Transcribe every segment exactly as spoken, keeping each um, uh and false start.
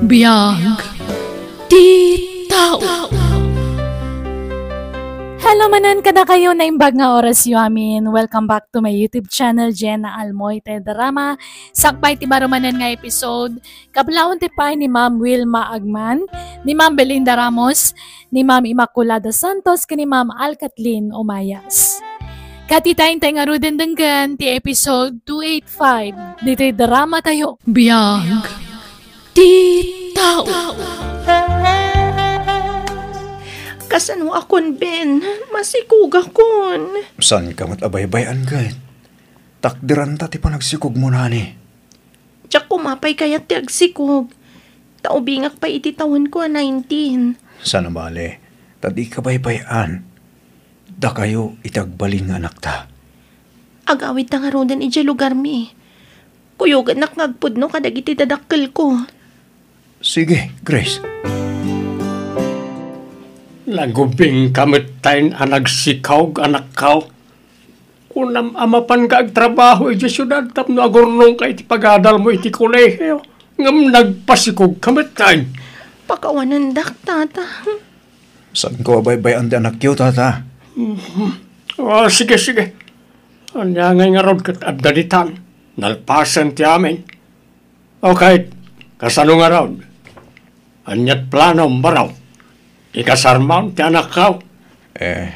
Biag ti tao. Hello manen kadakayo, naimbag nga orasyo amin. Welcome back to my YouTube channel, Jenna Almoite Drama. Sakbay ti baro manen nga episode, kablawan ti pay ni Ma'am Wilma Agman, ni Ma'am Belinda Ramos, ni Ma'am Immaculada Santos, ken ni Ma'am Alcatlin Umayas. Ket ita intay ngaruden denggen ti episode two eight five ditoy drama tayo. Biag ti tao. Kasano akon, Ben? Masikogakon. Saan ka met a baybay-an ket? Takderanta ti panagsikogmo, nani. Diak koma pay kayat ti agsikog. Ta ubingak pay iti tawenko a nineteen. Saan a bale, ta dika baybay-an. Dakayo iti agbalin nga anakta. Agawidta ngaruden idiay lugarmi. Kuyogannak nga agpudno kadagiti dadakkelko. Sige, Grace. Nagubingka metten a nagsikog, anakko. Kunam a mapanka agtrabaho idiay siudad tapno agurnongka iti pagadalmo iti kolehio, ngem nagpasikogka metten. Pakawanendak, Tata. Saanko a baybay-an ti anakyo, Tata? Mhm. Oh, sige, sige. Ania ngay ngarud ket adda ditan? Nalpasen ti amin. Okay, kasano ngarud? Ania't planom, baro? Ikasarmon ti anakko? Eh,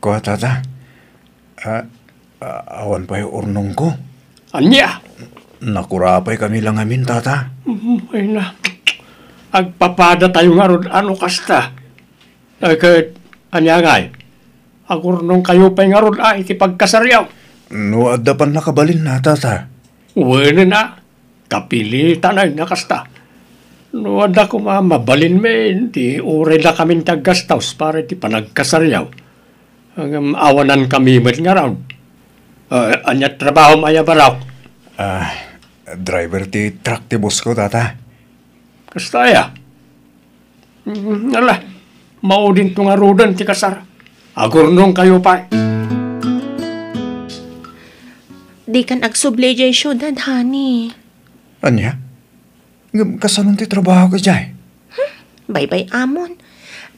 kua, Tata. Ah, ah, awan pay urnongko. Ania? Nakura pay kami la ngamin, Tata. Mm, ay na. Agpapadatayo ngarud a no kasta. Ay, ket, ania ngay? Agurnongkayo pay ngarud a iti pagkasaryo? No adda pannakabalinna, Tata. Wen a, kapilitan a kasta. No adda koma mabalinmi, di uray dakamin ti aggastos para iti panagkasaryo. Ngem awanankami met ngarud. Ah, ania trabahom aya, barok? Ah, driver ti truck ti boss ko, Tata. Kasta aya? Mm, ala, maudinto ngaruden ti kasar. Agurnongkayo pay. Dikan agsubli idiay siudad, honey. Ania? Ngem kasanon ti trabaho idiay? Hmm, baybay-amon.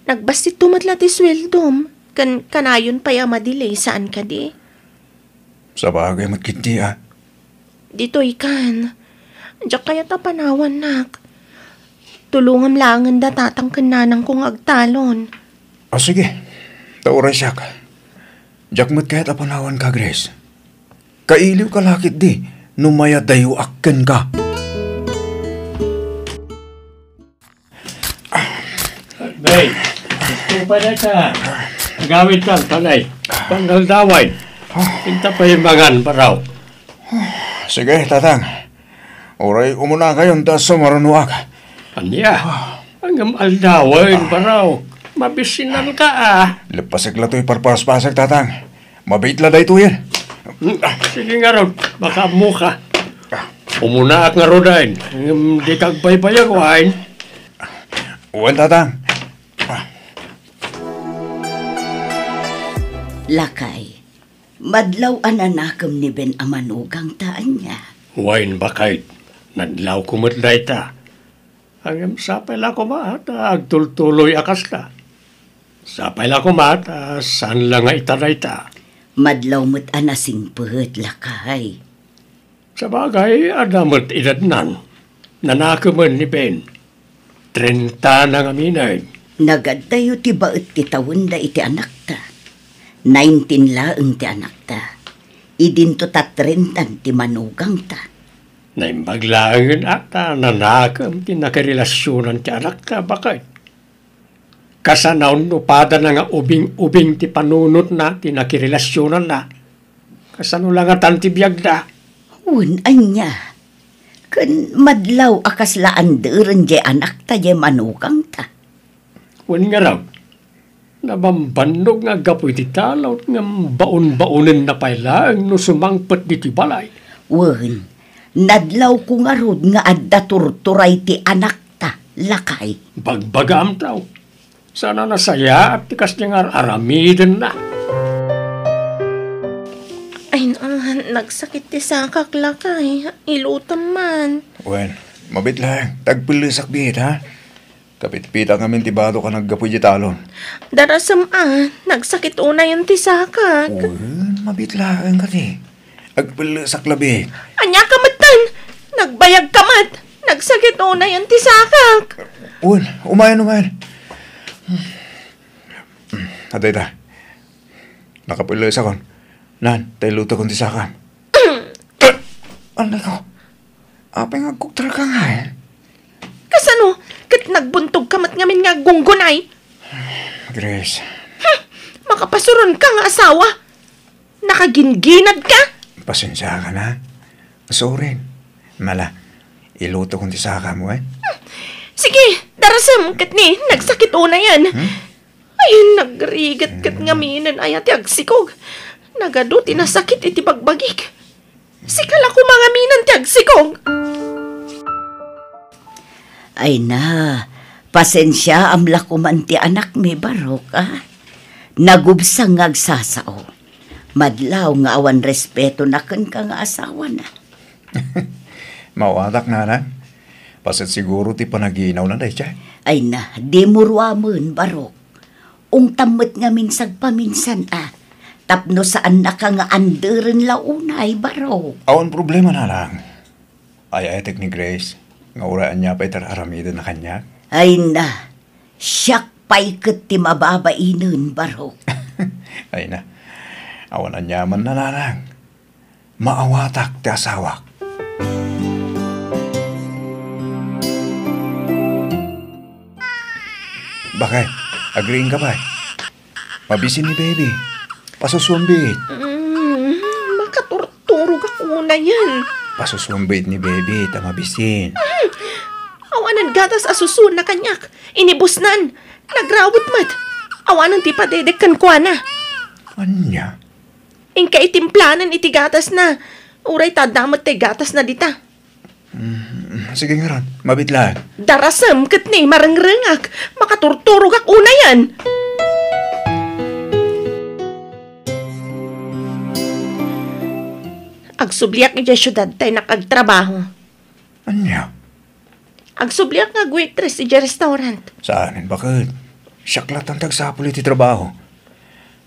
Nagbastitto met la ti sueldom. Ken kanayon pay a madelay, saan kadi? Sabagay met ketdi, a. Ditoy kan. Diak kayat a panawannak. Tulongam laengen da tatang ken nanangko nga agtalon. A, sige. Ta uray siak. Diak met kayat a panawanka, Grace. Kailiwka la ketdi no mayadayoak kenka. Bay, gusto pa na ka. Agawidka, tanay. Pangaldawan. Inta pay mangan, baro. Sige, Tatang. Uray umunakayon ta sumarunoak. Ania? Ngem aldawen, baro. Mabisinanka, a. Leppasek la toy parpaspasek, Tatang. Mabiit la daytoyen. Sige ngarud, baka ammoka. Umunaak ngaruden, ngem dika agbaybayag, wen? Wen, Tatang. Lakay, madlaw a nanakem ni Ben a manugangta, ania? Wen, baket, nadlawko met dayta. Ngem sapay la koma ta agtultuloy a kasta. Sapay la koma ta saan la nga ita dayta. Madlaw met a nasingpet, lakay. Sabagay, adda met edadnan. Nanakemen ni Ben. Trenta na ngaminen. Nagaddayo ti baet ti tawenda iti anakta. Nineteen laeng ti anakta. Idinto ta trenta ti manugangta. Naimbag laengen a ta nanakem ti nakirelasionan ti anakta, baket. Kasano no padana nga ubing-ubing ti panunotna ti nakirelasionanna? Kasano la ngatan ti biagda? Wen, ania? Ken madlaw a kasla anderen diay anakta diay manugangta. Wen ngarud, nabambannog nga aggapu iti talon ngem baon-baonenna pay laeng no sumangpet ditoy balay. Wen, nadlawko ngarud nga adda turturay ti anakta, lakay. Bagbagaam, tao. Saan a nasayaat ti kasdi nga ar-aramidenna. Ay, na, nagsakit ti sakak, lakay. Ilutem man. Wen, Mabit laeng, tagpellesak biit, ha? Kapitpitak ngamin ti badok a naggapu idiay talon. Darasem a, nagsakit unayen ti sakak. Wen, mabit laeng kadi. Agpellesak labi. Ania ka metten? Nagbayag ka met. Nagsakit unayen ti sakak. Wen, umayen, umayen. Adda ita. Nakapellesakon. Nan, ta ilutekon ti sakam. Anay ko. Apay nga agkuktra ka ngay? Kasano? Ket nagbuntog ka met ngamin nga aggunggunay? Grace. Hmm, makapasuron ka nga asawa. Nakagingginad ka? Pasensia ka na. Sorry. Mala, iluto kon ti saka mo, eh. Hmm. Sige, darasem, ket ni, nagsakit unayen. Hmm? Ay, nagrigat ket ngaminen aya ti agsikog. Nagadu ti nasakit iti bagbagik. Sika la koma ngaminen ti agsikog. Ay na, pasensiaam la koman ti anakmi, Barok, a? Nagubsang nga agsasao. Madlaw nga awan respetona kenka nga asawana. Maawatak, nanang. Paset siguro ti panaginawna daydiay. Ay na, dimo ruamen, Barok. Ungtam met ngamin sagpaminsan a, tapno saannaka nga anderen la unay, Barok. Awan problema, nanang. Ay-ayatek ni Grace nga uray ania pay ti ar-aramidenna kaniak. Ay na, siak pay ket ti mababainen, Barok. Ay na, awan aniaman, nanang. Maawatak ti asawak. Bakay, agriing ka pay? Mabisin ni baby. Pasusuambiit. Mm, makaturturog ako na yan. Pasusuambiit ni baby, ta mabisin. Mm, awanan gatas a susuon na kaniak. Inibusnan. Nagrawet met. Awanan ti padedek kenkuana. Ania? Inka itimplanan iti gatasna. Uray ta adda met ti gatasna dita. Mm, sige ngarud, mabit laeng. Darasem ket ni marengrengak, makaturturogak unayen. Agsubliak idiay siudad ta innak agtrabaho. Ania? Agsubliak nga agwaitress idiay restaurant. Saanen, baket? Siak latta ti agsapul iti trabaho.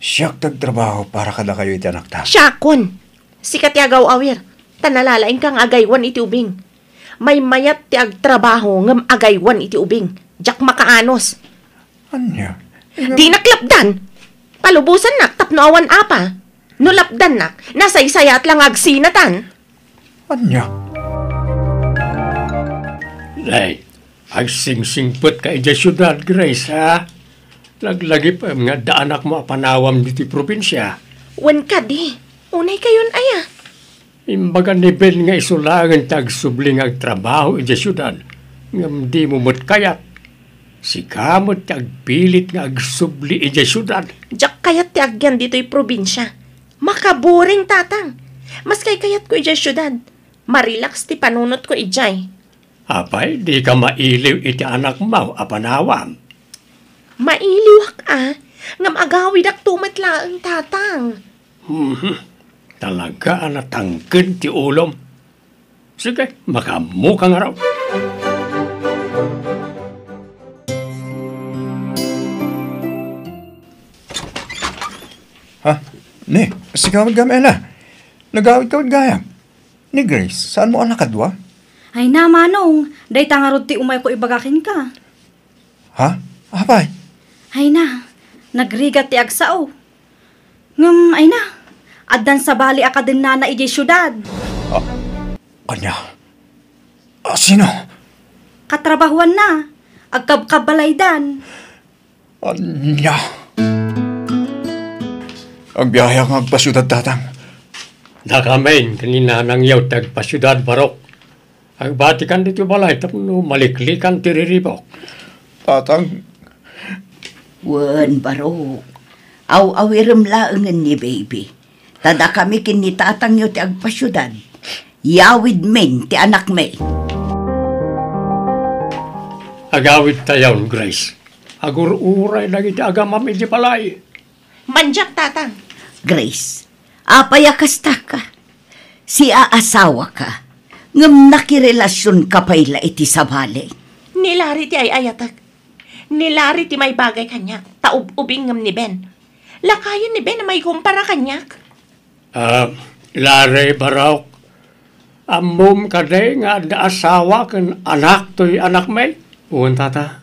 Siak ti agtrabaho para kadakayo iti anakta. Siakon. Sika ti agaw-awir, ta nalalaingka nga agaywan iti ubing. Maymayat ti agtrabaho ngem agaywan iti ubing. Diak makaanus. Ania? Dinak lapdan. Palubosannak tapno awan apa. No lapdannak, nasaysayaat la nga agsinatan. Ania? Nay, agsingsingpetka idiay siudad, Grace, ha? Laglagipem nga adda anakmo a panawam ditoy probinsia. Wen kadi, unaykayon aya? Imbaga ni Ben nga isu laengen ti agsubli nga agtrabaho idiay siudad, ngem dimo met kayat. Sika met ti agpilit nga agsubli idiay siudad. Diak kayat ti agyan ditoy probinsia. Makaboring, Tatang. Mas kaykayatko idiay siudad. Marelax ti panunotko idiay. Apay, dika mailiw iti anakmo a panawam? Mailiwak a, ngem agawidakto met laeng, Tatang. Mhm. Talaga a natangken ti ulom. Sige, makaammoka ngarud. Ha? Ni, sika met gayam, Ella. Nagawidka met gayam. Ni Grace, saanmo a nakadua? Ay na, Manong, dayta ngarud ti umayko ibaga kenka. Ha? Apay? Ay na, nagrigat ti agsao. Ngem, ay na, addan sabali a kadennana idiay siudad. Ah, ania? Ah, sino? Katrabahuanna. Agkabkabbalaydan. Ania? Agbiayak nga agpasiudad, Tatang. Dakamin ken ni Nanangyo ti agpasiudad, Barok. Agbatikan ditoy balay tapno maliklikan ti riribuk. Tatang. Wen, Barok. Aw-awirem laengen ni baby. Ta dakami ken ni tatangyo ti agpasiudad. Yawidmin ti anakmi. Agawidtayon, Grace. Agur-uray dagiti agamam iti balay. Mandiak, Tatang. Grace, apay a kasta ka? Siaasawaka. Ngem nakirelasionka pay la iti sabali. Ni Larry ti ay-ayatek. Ni Larry ti maibagay kaniak, ta ub-ubing ngem ni Ben. Lakayen ni Ben a maikumpara kaniak. Ah, Larry, Barok, ammom kadi nga adda asawa ken anak toy anakmi? Wen, tata.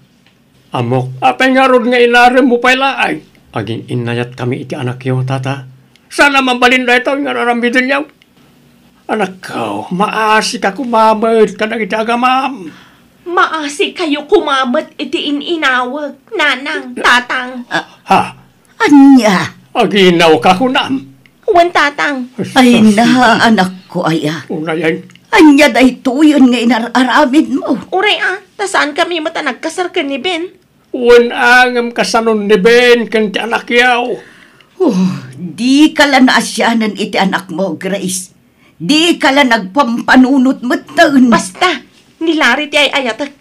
Ammok. Apay ngarud nga inaremmo pay laeng? Agin-innayatkami iti anakyo, tata. Saan a mabalin daytoy nga ar-aramidenyo? Anakko, maasika koma met kadagiti agamam. Maasikayo koma met iti in-inawek, nanang, tatang. Ah, Ha? Ania? Aginawka kunam? Wen, tatang. Ay na, anakko aya. Unayen. Ania daytoyen nga inar-aramidmo? Uray a, ta saankami met a nagkasar ken ni Ben. Wen a, ngem kasanon ni Ben ken ti anakyo? Oh, dika la naasianen iti anakmo, Grace. Dika la nagpampanunot metten. Basta, ni Larry ti ay-ayatek.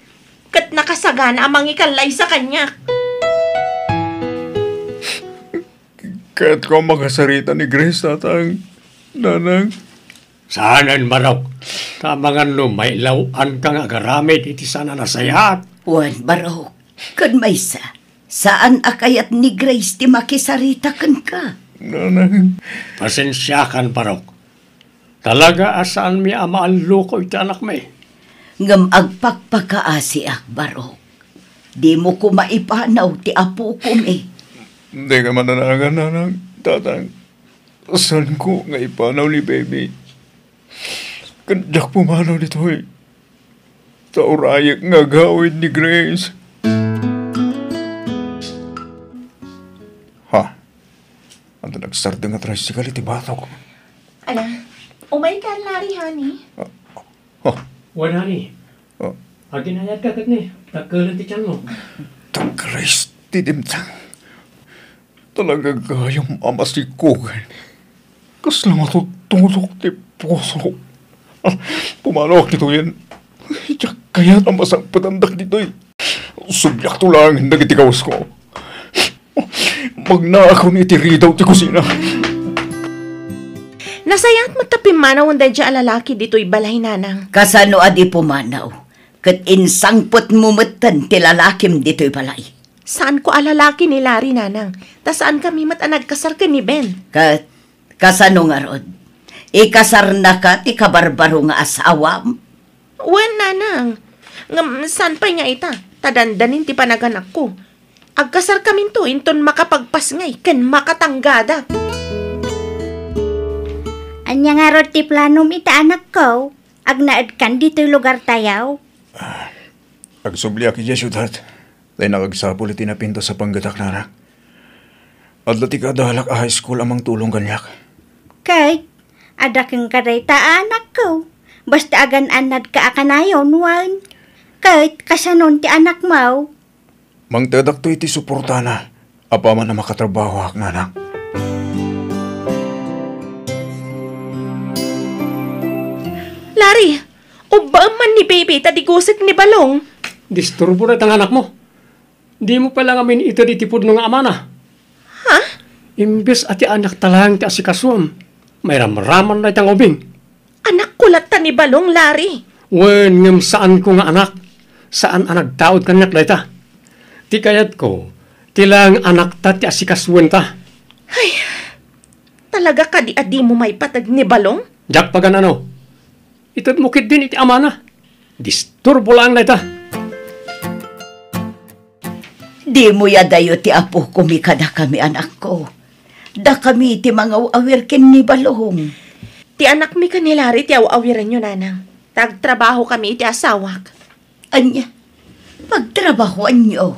Ket nakasagana a mangikallaysa kaniak. Kayatko a makasarita ni Grace, tatang, nanang. Saanen, Barok. Ta amangan no mailaw-anka nga agaramid iti saan a nasayaat. Wen, Barok. Ken maysa, saan a kayat ni Grace ti makisarita kenka. Nanang. Pasensiakan, Barok. Talaga a saanmi a maalluko iti anakmi. Ngem agpakpakaasiak, Barok. Dimo koma ipanaw ti apokomi. Dika mananagan, nanang, tatang. Saanko nga ipanaw ni baby. Ken diak pumanaw ditoy. Ta urayek nga agawid ni Grace. Ha? Adda nagsardeng a tricycle iti batok. Ala, umayka, Larry, honey. Ah, ah. Wen, honey. Ah. Aginayatka ket ni, dakkel ti tianmo. Tagres ti dimtang. Talaga gayam a masikogen. Kasla matutulok ti puso. Ah, pumanawak ditoyen. Diak kayat a masangpetandak ditoy. Subliakto laeng dagiti kawasko. Magnaakon iti ridaw ti kusina. Nasayaat met ta pimmanawen daydiay a lalaki ditoy balay, nanang. Kasano a di pumanaw? Ket insangpetmo metten ti lalakim ditoy balay. Saanko a lalaki ni Larry, nanang. Ta saankami met a nagkasar ken ni Ben. Ket kasano ngarud? Ikasarnaka ti kabarbaro nga asawam? Wen, nanang. Ngem saan pay nga ita, ta dandanin ti panaganakko. Agkasarkaminto inton makapagpasngay ken makatanggadak. Ania ngarud ti planom ita, anakko? Agnaedkan ditoy lugartayo? Ah, agsubliak idiay siudad. Tay nakagsapul iti napintas a panggetak, nanang. Adda ti kaadalak a high school a mangtulong kaniak. Ket, adda kenka dayta, anakko. Basta agan-annadka a kanayon, wen. Ket, kasanon ti anakmo? Mangtedakto iti suportana, apaman a makatrabahoak, nanang. Larry, ubbaem man ni baby ta digusek ni Balong. Disturbo dayta nga anakmo. Dimo pay la ngamin ited iti pudno nga amana. Ha? Imbes a ti anakta laeng ti asikasuam, mairamraman dayta nga ubing. Anakko latta ni Balong, Larry. Wen, ngem saanko nga anak. Saan a nagtaud kaniak dayta. Ti kayatko, ti laeng anakta ti asikasuenta. Ay, talaga kadi a dimo maipateg ni Balong? Diak pagan-ano. Itedmo ketdin iti amana. Disturbo laeng dayta. Dimo adayo ti apokomi kadakami, anakko. Dakami ti mangaw-awir ken ni Balong. Ti anakmi ken ni Larry ti aw-awirenyo, nanang. Ta agtrabahokami iti asawak. Ania? Pagtrabahoanyo?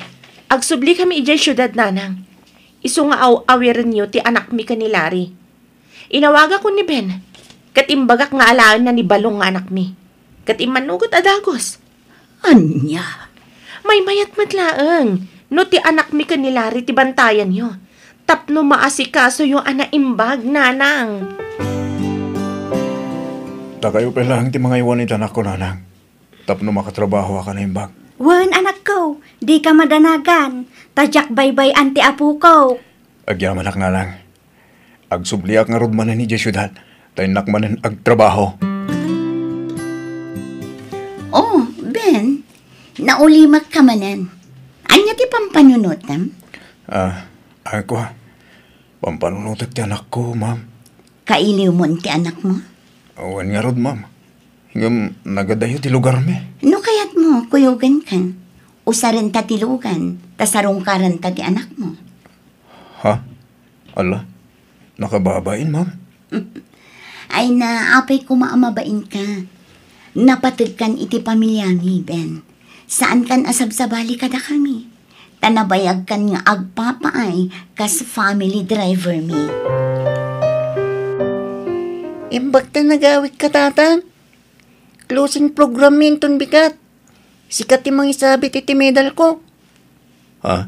Agsublikami idiay siudad, nanang. Isu nga aw-awirenyo ti anakmi ken ni Larry. Inawagakon ni Ben, ket imbagak nga alaenna ni Balong nga anakmi. Ket immannugot a dagus. Ania? Maymayat met laeng no ti anakmi ken ni Larry ti bantayanyo tapno maasikasoyo a naimbag, nanang. Dakayo pay laeng ti mangaywan iti anakko, nanang, tapno makatrabahoak a naimbag. Wen, anakko, dika madanagan, ta diak baybay-an ti apoko. Agyamanak, nanang. Agsubliak ngarud manen idiay siudad, ta innak manen agtrabaho. Naulimek ka manen. Ania ti pampanunotem? Ah, ako, pampanunotek ti anakko, ma'am. Kailiwmon ti anakmo? Wen ngarud, ma'am. Ngem nagadayo ti lugarmi. No kayatmo, kuyogenka. Usarenta ti lugan, ta sarungkarenta ti anakmo. Ha? Ala, nakababain, ma'am. Ay na, apay koma a mabainka. Napategkan iti pamiliami, Ben. Saankan a sabsabali kadakami. Ta nabayagkan nga agpapaay kas family driver mi. Imbag ta nagawidka, Tatang. Closing program mi inton bigat. Sika ti mangisabit iti medalko. Ha?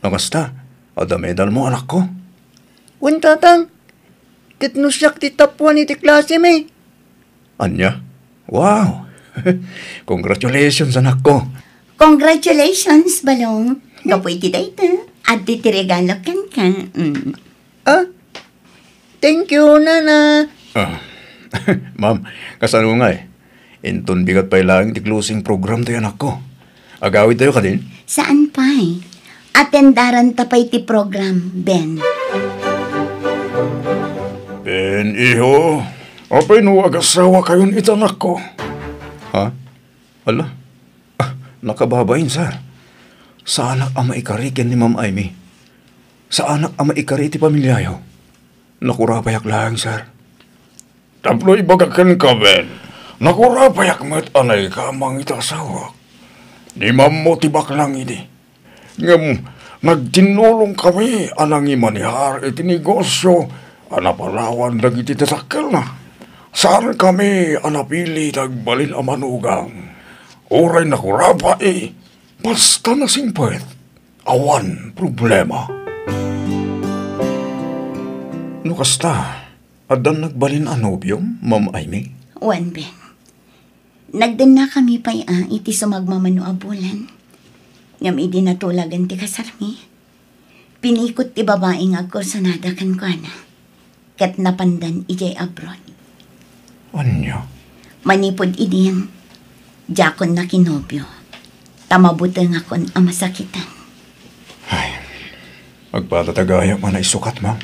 No kasta, adda medalmo, anakko? Wen, Tatang. Ket no siak ti top one iti klasemi. Ania? Wow! Congratulations, anakko. Congratulations, Balong. Gapu iti dayta, adda ti regalo kenka. Mm. Ah? Thank you, Nana. Ah. Ma'am, kasano ngay? Inton bigat pay laeng ti closing program ti anakko. Agawidtayo kadin? Saan pay? Atendaranta pay ti program, Ben. Ben, iho, apay no agasawakayon iti anakko? Ha? Ala? Ah, nakababain, sir. Saanak a maikari ken ni Ma'am Amy. Saanak a maikari iti pamiliayo. Nakurapayak laeng, sir. Tapno ibagak kenka, Ben, nakurapayak met a naikamang iti asawak. Ni Mammo ti baklang idi. Ngem nagtinnulongkami a nangimanihar iti negosio a napalawan dagiti dadakkelna. Saankami a napili ti agbalin a manugang. Uray nakurapa, eh, basta nasingpet, awan problema. No kasta, addan nagbalin a nobiom, Ma'am Amy? Wen, Ben. Nagdennakami pay a iti sumagmamano a bulan. Ngem idi natulagan ti kasarmi, pinikot ti babai nga agkursunada kenkuana, ket napandan idiay abroad. Ania? Manipud idin, diakon nakinobio, ta mabutengakon a masakitan. Ay, agpatatagayam a naisukat, ma'am.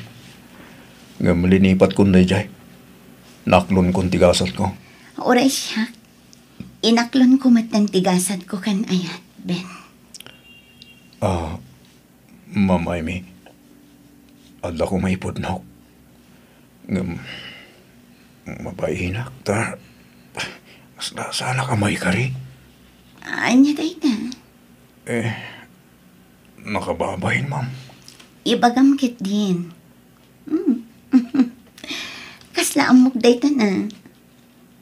Ngem linipatkon daydiay. Naklonkon ti gasatko. Uray siak, inaklonko met ti gasatko ken ayat, Ben. Ah, Ma'am Amy, adda koma ipudnok. Ngem, mabainak, ta, sa-, saanak a maikari. Ania dayta? Eh, nakababain, ma'am. Ibagam ketdin. Hmm. Kasla ammok dayta na.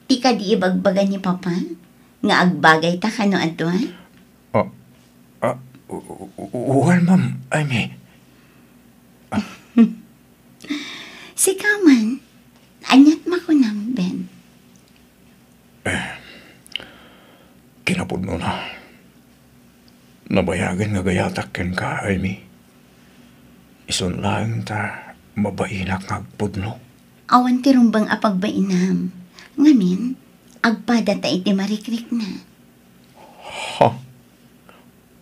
Ti kadi ibagbaga ni Papa nga agbagayta kano adua? Ah, ah, u-, u-, u-, well, ma'am, I mean, Sika man, aniat makunam, Ben? Eh, kinapudnona. Nabayagen nga gayatak kenka, Amy. Isun laeng ta mabainak nga agpudno. Awan ti rumbeng a pagbainam. Ngamin, agpada ta iti marikrikna. Ha?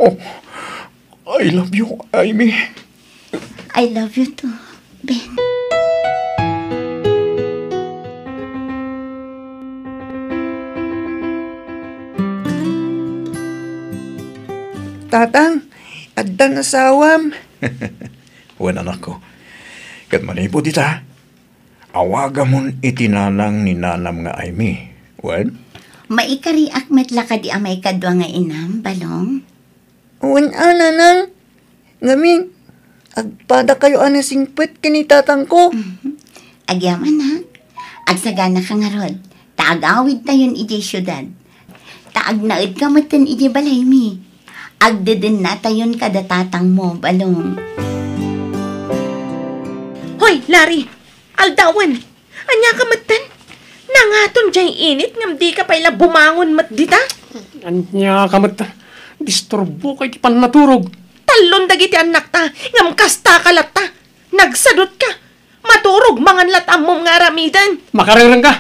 Oh, I love you, Amy. I love you too, Ben. Tatang, addan asawam. Wen, anakko. Ket manipud ita, awagamon iti nanang ni nanam nga Amy. Wen? Maikariak met la kadi a maikadua nga inam, Balong? Wen a, nanang. Ngamin, agpadakayo a nasingpet ken ni tatangko. Mhm. Agyamanak, agsaganaka ngarud, ta agawidtayon idiay siudad. Ta agnaedka metten idiay balaymi. Agdedennatayon kada tatangmo, Balong. Hoy, Larry! Aldawen! Ania ka metten? Nangaton diay init ngem dika pay la bumangon met dita? Ania ka metten? Disturboka iti pannaturog. Tallon dagiti annakta, ngem kastaka latta. Nagsadutka. Maturog mangan lat ammom nga aramiden. Makarengrengka.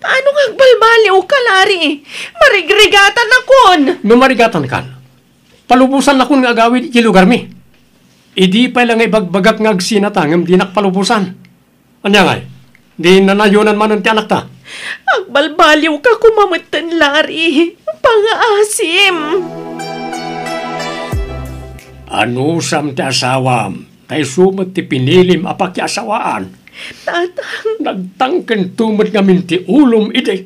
Ano nga agbalbaliwka, Larry? Marigrigatanakon! No marigatankan, palubosannakon nga agawid iti lugarmi. Idi pay la nga ibagbagak nga agsinata ngem dinak palubosan. Ania ngay? Di nanayonan manen ti anakta? Agbalbaliwka koma metten, Larry. Pangaasim! Anusam ti asawam, ta isu met ti pinilim a pakiasawaan. Tatang. Nagtangkento met ngamin ti ulom idi.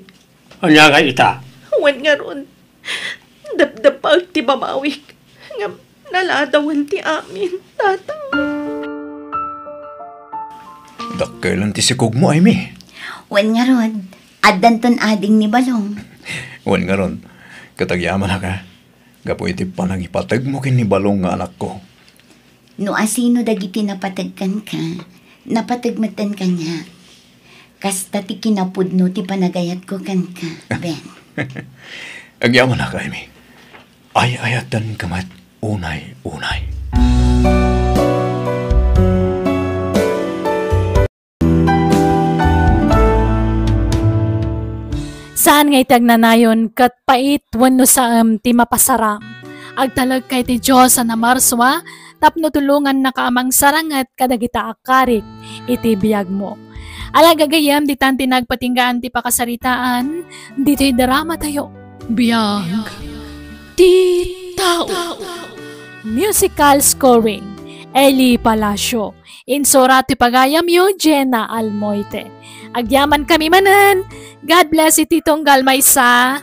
Ania ngay ita? Wen ngarud, depdepag ti bamawik, ngem naladawen ti amin, Tatang. Dakkelen ti sikogmo, Amy. Wen ngarud, addanton ading ni Balong. Wen ngarud, ket agyamanak a, gapu iti panangipategmo ken ni Balong nga anakko. No asino dagiti napateg kenka, napateg metten kaniak. Kasta ti kinapudno ti panagayatko kenka, Ben. Agyamanak, Amy. Ay-ayatenka met unay-unay. Saan nga iti agnanayon ket pait wenno saem ti mapasaram. Agtalekka iti Dios a namarsua tapno tulongannaka a mangsaranget kadagita a karik iti biagmo. Ala, gagayyem, ditan ti nagpatinggaan ti pakasaritaan ditoy dramatayo. Biag ti tao. Musical scoring, Eli Palacio. Insurat ti pagayamyo, Jenna Almoite. Agyamankami manen. God bless iti tunggal maysa.